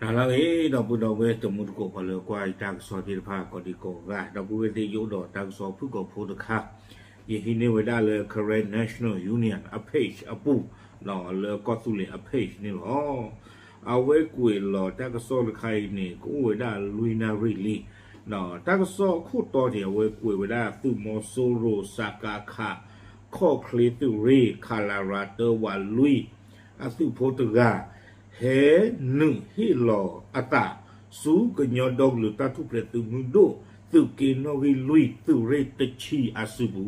တၢ်လၢအဂ့ၤ ဒီပုၢ်ဒီဝဲၢ်တံၤသကိး ပှၤလၢကွၢ်တၢ်ကစီၣ်သ့ၣ်တဖၣ် ကိးဒံကိးဂၤ ဒီပုၢ်ဝဲၢ်သ့ၣ် ယအိၣ်ဒီးတၢ်ကစီၣ်ဖုၣ်ကိာ်ဖိတခါ, ယဟံးန့ၢ်ဝဲဒၣ်လၢ Karen National Union အ page အပူၤ, လၢကီၢ်သူလ့ၤအ page န့ၣ်လီၤ. အဝဲကွဲးလီၤတၢ်ကစီၣ်တခါအံၤန့ၣ် ကအိၣ်ဝဲဒၣ်လွံၢ်နၣ်ရံၣ်လံ. တၢ်ကစီၣ်အခိၣ်တီန့ၣ် အဝဲကွဲးဝဲဒၣ်သုးမီၤစိရိၤ စကခ ခီၣ်ချ့သုးရ့ၣ် ခလရ တၢဝးလွံၢ် အသုးဖိတဂၤ ဟဲနုာ်ဟ့ၣ်လီၤအသး ဆူကညီဒီကလုာ်တၢ်ထူၣ်ဖျဲးသုးမုၢ်ဒိၣ် သုးက့နီၣ်ဂံၢ်လွံၢ် သုးရ့ၣ်တဆံအစုပူ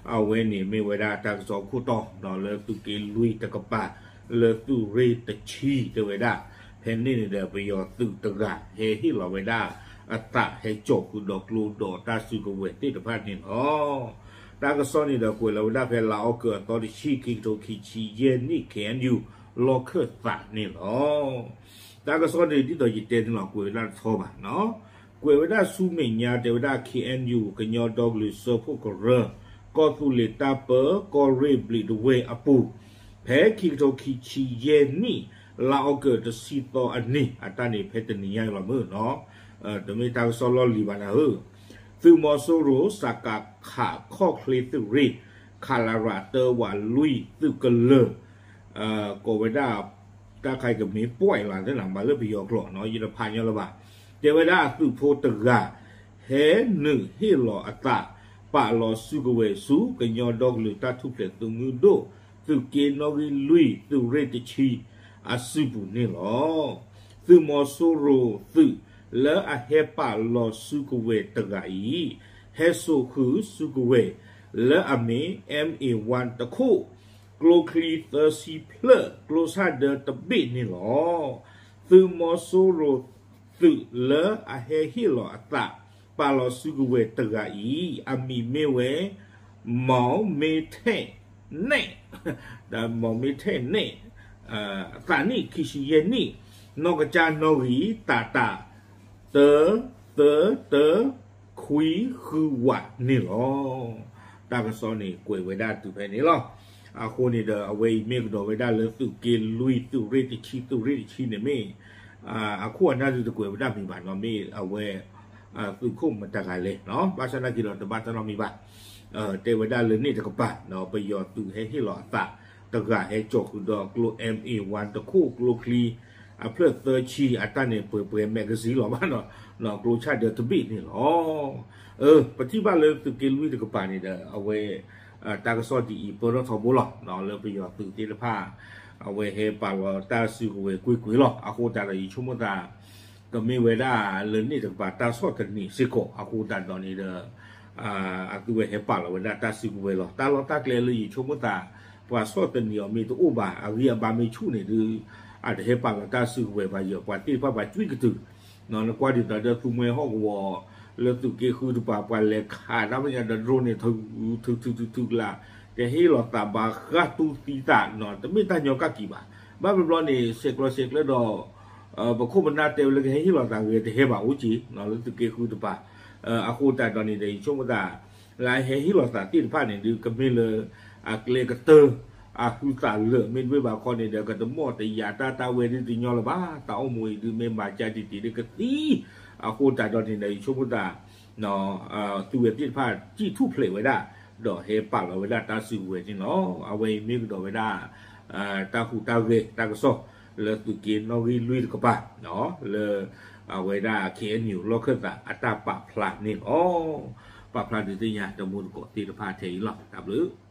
ၤ. အဝဲန့ၣ်မ့ၢ်ဝဲဒၣ်တၢ်ကစီၣ်အခိၣ်တီ လၢသုးက့လွံၢ်တကပၤ လၢသုးရ့ၣ်တဆံတဲဝဲဒၣ်, ဖဲန့ၣ်န့ၣ်ဒီး ပယီၤသုးတဂၤ ဟဲဟ့ၣ်လီၤဝဲဒၣ်အသး ဟဲကၠီၤဃုာ်ဒီးကျိဒီးတၢ်စုကဝဲၤသ့ၣ်တဖၣ်န့ၣ်လီၤ. တၢ်ကစီၣ်န့ၣ်ဒီးကွဲးလီၤဝဲဒၣ်ဖဲလါအီကူးအသီတဆံ ခံကထိခံဆံယဲၢ်နံၣ် ခ့ၣ်အဲၣ်ယူၣ် လီၢ်ခၢၣ်သးန့ၣ်လီၤ. တၢ်ကစီၣ်န့ၣ်ဒ်သိးယတဲန့ၣ်လီၤ ကွဲးဝဲဒၣ်တထီဘၣ်, ကွဲးဝဲဒၣ်ဆူမဲာ်ညါတဲဝဲဒၣ် ခ့ၣ်အဲၣ်ယူၣ် ကညီဒီကလုာ်စၢဖှိၣ်ကရၢ ကီၢ်သူလ့ၤတၢ်ပၢ ကီၢ်ရ့ၣ်ဘျံးတဝဲၢ်အပူၤ, ဖဲခံကထိခံဆံယဲၢ်နံၣ် လါအီကူးတဆံသီအနံၤ အတၢ်န့ၣ်ဖဲတနံၤညါအံၤလီၤမ့ၢ်နီၤ, တမ့ၢ်တၢ်ကစီၣ်လီၢ်လံၤဘၣ်နၤဧၢ, သုးမီၤစိရိၤ စကခ ခီၣ်ချ့သုးရ့ၣ် ခလရ တၢဝးလွံၢ် သုးကလၢၤ ကိးဝဲဒၣ် တၢ်ခါအံၤကမ့ၢ်ပှဲၤလီၤသ့ၣ်နီၤ မၤလၢပယီၤကျိာ်နီၤ ယတဖးညီလၢၤဘၣ်, တဲဝဲဒၣ်အသုးဖိတဂၤ ဟဲနုာ်ဟ့ၣ်လီၤအသး ပာ်လီၤစုကဝဲၤဆူ ကညီဒီကလုာ်တၢ်ထူၣ်ဖျဲးသုးမုၢ်ဒိၣ် သုးက့နီၣ်ဂံၢ်လွံၢ် သုးရ့ၣ်တဆံ အစုပူၤန့ၣ်လီၤ. သုးမီၤစိရိၤသုးလၢအဟဲပာ်လီၤစုကဝဲၤတဂၤအံၤ ဟဲစိာ်ဃုာ်စုကဝဲၤ လၢအမ့ၢ် M A one တခိၣ် ကျိချံသၢဆံဖျၢၣ် ကျိဆၣ်ဒၢတဘ့ၣ်န့ၣ်လီၤ. သုးမီၤစိရိၤသုးလၢအဟဲဟ့ၣ်လီၤအသး ပာ်လီၤစုကဝဲၤတဂၤအံၤ အမံၤမ့ၢ်ဝဲ မီၤမ့ထဲၣ်နဲၣ်, မီၤမ့ထဲၣ်နဲၣ်, သးနံၣ်ခံဆံယဲၢ်နံၣ်, နီၢ်ကစၢ်နီၣ်ဂံၢ်တၢ်တၢ် တၢ သၢ တၢ ခွံ ဃု ဝးန့ၣ်လီၤ. တၢ်ကစီၣ်န့ၣ်ကွဲးဝဲဒၣ်တုၤဖဲန့ၣ်လီၤ. အဃိန့ၣ်ဒီး အဝဲအံၤမ့ၢ်ကဒီးဝဲဒၣ်လၢသုးက့လွံၢ် သုးရ့ၣ်တဆံ သုးရ့ၣ်တဆံန့ၣ်မ့ၢ် အခိၣ်အနၢ်ဒုးတကွဲးဝဲဒၣ်မံၤဘၣ်နီၤ မ့ၢ်အဝဲ သုးခိၣ်မတၤတဂၤလဲၣ်, ဘၣ်ဆၣ်သနာ်က့ဒီးတဘၣ်တၢ်နီတမံၤဘၣ်. တဲဝဲဒၣ်လၢန့ၣ်တကပၤ ပယီၤသုးဟဲဟ့ၣ်လီၤအသး တဂၤဟဲကၠီၤဃုာ်ဒီးကျိ M A one တခိၣ် ကျိချံ အဖျၢၣ်သၢဆံ အတၢ်န့ၣ်ပှဲၤပှဲၤ magazine လီၤဘၣ်နီၤ, ကျိဆၣ်ဒၢတဘ့ၣ်န့ၣ်လီၤ. ပထံၣ်ဘၣ်လၢသုးက့လွံၢ်တကပၤန့ၣ်ဒီး အဝဲ တၢ်ကစီၣ်ဒ်အံၤပၢၢ်ထီၣ်ထီဘိလီၤ. လၢပယီၤသုးသ့ၣ်တဖၣ် အဝဲဟဲပာ်လီၤတၢ်စုကဝဲၤကွ့ၢ်ကွ့ၢ်လီၤ. အဃိသတးဒီးယဆိကမိၣ်သး ကမ့ၢ်ဝဲဒၣ်လၢန့ၣ်တကပၤတၢ်ဆီၣ်သနံးစ့ၢ်ကီး အဃိသတးဒီးန့ၣ်ဒီး အသုဝဲဟဲပာ်လီၤဝဲဒၣ်တၢ်စုကဝဲၤလီၤ. တၢ်လီၢ်တၢ်ကျဲလၢယဆိကမိၣ်သး ပှၤဆီၣ်သနံးအီၤမ့ၢ်တအိၣ်ဘၣ် အဂံၢ်အဘါမ့ၢ်ဆူၣ်န့ၣ်ဒုး အတဟဲပာ်လီၤတၢ်စုကဝဲၤဘၣ်ယီၤ ပှၤသ့ၣ်တဖၣ်ပှၤကွံကတုၤ နကွၢ်ဒ်သိးဒီးသူမှဲဟီၣ်ကဝီၤ လၢသုးက့ဃုတပၤ ပှၤလဲၤခးတၢ်ပညါဒီး drone န့ၣ် ထုထုထုထုထုကလး ကဟ့ၣ်လီၤသးဘၣ်ဃးတူၢ်သံသး တမ့ၢ်တၢ်ညီကၣ်က့ၤဘၣ်. ဘၣ်ဘျီဘျီန့ၣ် ဆဲးကျိးဆဲးကျၢဒီး ပခိၣ်ပနၢ်တဲဝဲလၢကဟဲဟ့ၣ်လီၤသးဂ့ၤ တဟဲဘၣ်အိၣ်က့ၤ လၢသုးက့ဃုတပၤ အဃိသတးဒီးန့ၣ်ဒီး ယဆိကမိၣ်သး လၢအဟဲဟ့ၣ်လီၤသးသ့ၣ်တဖၣ်န့ၣ်ဒုး ကမ့ၢ်လၢ အကျဲကတၢၢ် အဟုသးလၢာ် မ့တမ့ၢ်ဘၣ်ခီန့ၣ်ဒီး ကတမီၣ်တယာ်တၢ်တၢ်ဝဲဒုးတညီလၢၤဘၣ်. တၢ်အိၣ်မူအံၤဒုးမ့ၢ်မၤကၢ်တံၢ်တံၢ်ဒုးကသံ အဃိသတးဒီးန့ၣ်ဒီး ယဆိကမိၣ်သး သုဝဲသ့ၣ်တဖၣ် ကံၣ်ထူၣ်ဖျဲးဝဲဒၣ် ဒီးဟဲပာ်လီၤဝဲဒၣ်တၢ်စုကဝဲၤန့ၣ်လီၤ. အဝဲအံၤမ့ၢ်ကဒီးဝဲဒၣ် တၢ်ဟူးတၢ်ဂဲၤတၢ်ကစီၣ် လၢသုးက့နီၣ်ဂံၢ်လွံၢ်တကပၤ လၢ အဝဲဒၣ် K N U လီၢ်ခၢၣ်သးအတၢ်ပာ်ဖျါန့ၣ်လီၤ. ပာ်ဖျါဒုးသ့ၣ်ညါတမူတကိးသ့ၣ်တဖၣ်ထဲအံၤလီၤ. တၢ်ဘျုး